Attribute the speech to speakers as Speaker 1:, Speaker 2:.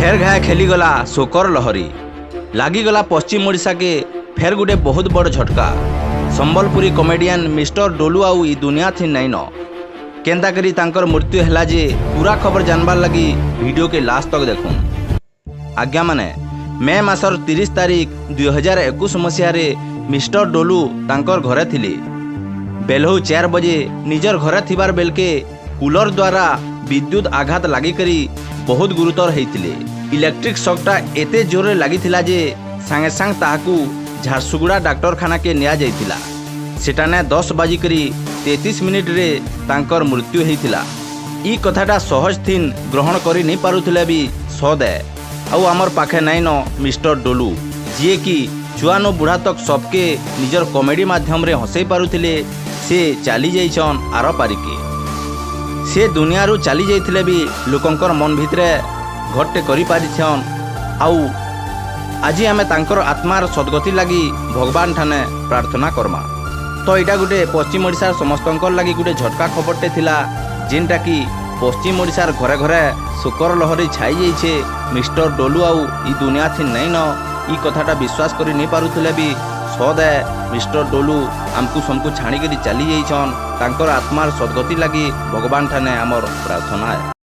Speaker 1: ଫେର୍ ଘାଏ ଖେଲିଗଲା ଶୋକର ଲହରୀ। ଲାଗିଗଲା ପଶ୍ଚିମ ଓଡ଼ିଶାକେ ଫେର୍ ଗୋଟେ ବହୁତ ବଡ଼ ଝଟକା। ସମ୍ବଲପୁରୀ କମେଡିଆନ ମିଷ୍ଟର ଡୋଲୁ ଆଉ ଇ ଦୁନିଆ ଥି ନାଇଁନ। କେନ୍ତା କରି ତାଙ୍କର ମୃତ୍ୟୁ ହେଲା ଯେ, ପୁରା ଖବର ଜାନବାର ଲାଗି ଭିଡ଼ିଓକେ ଲାଷ୍ଟ ତକ୍ ଦେଖୁନ୍। ଆଜ୍ଞାମାନେ, ମେ ମାସର 30 ତାରିଖ 2021 ମସିହାରେ ମିଷ୍ଟର ଡୋଲୁ ତାଙ୍କର ଘରେ ଥିଲେ। ବେଲହୁ 4 ବଜେ ନିଜର ଘରେ ଥିବାର ବେଲକେ କୁଲର ଦ୍ୱାରା ବିଦ୍ୟୁତ ଆଘାତ ଲାଗିକରି ବହୁତ ଗୁରୁତର ହେଇଥିଲେ। ଇଲେକ୍ଟ୍ରିକ୍ ସକ୍ଟା ଏତେ ଜୋରରେ ଲାଗିଥିଲା ଯେ ସାଙ୍ଗେ ସାଙ୍ଗେ ତାହାକୁ ଝାରସୁଗୁଡ଼ା ଡାକ୍ତରଖାନାକେ ନିଆଯାଇଥିଲା। ସେଟାନେ 10 ବାଜିକରି 33 ମିନିଟ୍ରେ ତାଙ୍କର ମୃତ୍ୟୁ ହେଇଥିଲା। ଇ କଥାଟା ସହଜ ଥିନ୍ ଗ୍ରହଣ କରି ନେଇ ପାରୁଥିଲେ ବି ସଦ୍ ଏ। ଆଉ ଆମର ପାଖେ ନାଇଁନ ମିଷ୍ଟର ଡୋଲୁ, ଯିଏକି ଛୁଆନୁ ବୁଢ଼ା ତକ୍ ସବକେ ନିଜର କମେଡି ମାଧ୍ୟମରେ ହସେଇ ପାରୁଥିଲେ, ସେ ଚାଲି ଯାଇଛନ୍ ଆର ପାରିକେ। ସେ ଦୁନିଆରୁ ଚାଲି ଯାଇଥିଲେ ବି ଲୋକଙ୍କର ମନ ଭିତରେ ଘରଟେ କରିପାରିଛନ୍। ଆଉ ଆଜି ଆମେ ତାଙ୍କର ଆତ୍ମାର ସଦ୍ଗତି ଲାଗି ଭଗବାନ ଠାନେ ପ୍ରାର୍ଥନା କର୍ମା। ତ ଏଇଟା ଗୋଟେ ପଶ୍ଚିମ ଓଡ଼ିଶାର ସମସ୍ତଙ୍କର ଲାଗି ଗୋଟେ ଝଟକା ଖବରଟେ ଥିଲା, ଯେନ୍ଟାକି ପଶ୍ଚିମ ଓଡ଼ିଶାର ଘରେ ଘରେ ଶୋକର ଲହରୀ ଛାଇ ଯାଇଛେ। ମିଷ୍ଟର ଡୋଲୁ ଆଉ ଇ ଦୁନିଆ ଥି ନାଇଁନ, ଇ କଥାଟା ବିଶ୍ୱାସ କରି ନେଇ ପାରୁଥିଲେ ବି ସଦ୍ ଏ। ମିଷ୍ଟର ଡୋଲୁ ଆମକୁ ସମକୁ ଛାଣିକରି ଚାଲି ଯାଇଛନ୍। ତାଙ୍କର ଆତ୍ମାର ସଦ୍ଗତି ଲାଗି ଭଗବାନ ଠାନେ ଆମର ପ୍ରାର୍ଥନା ଏ।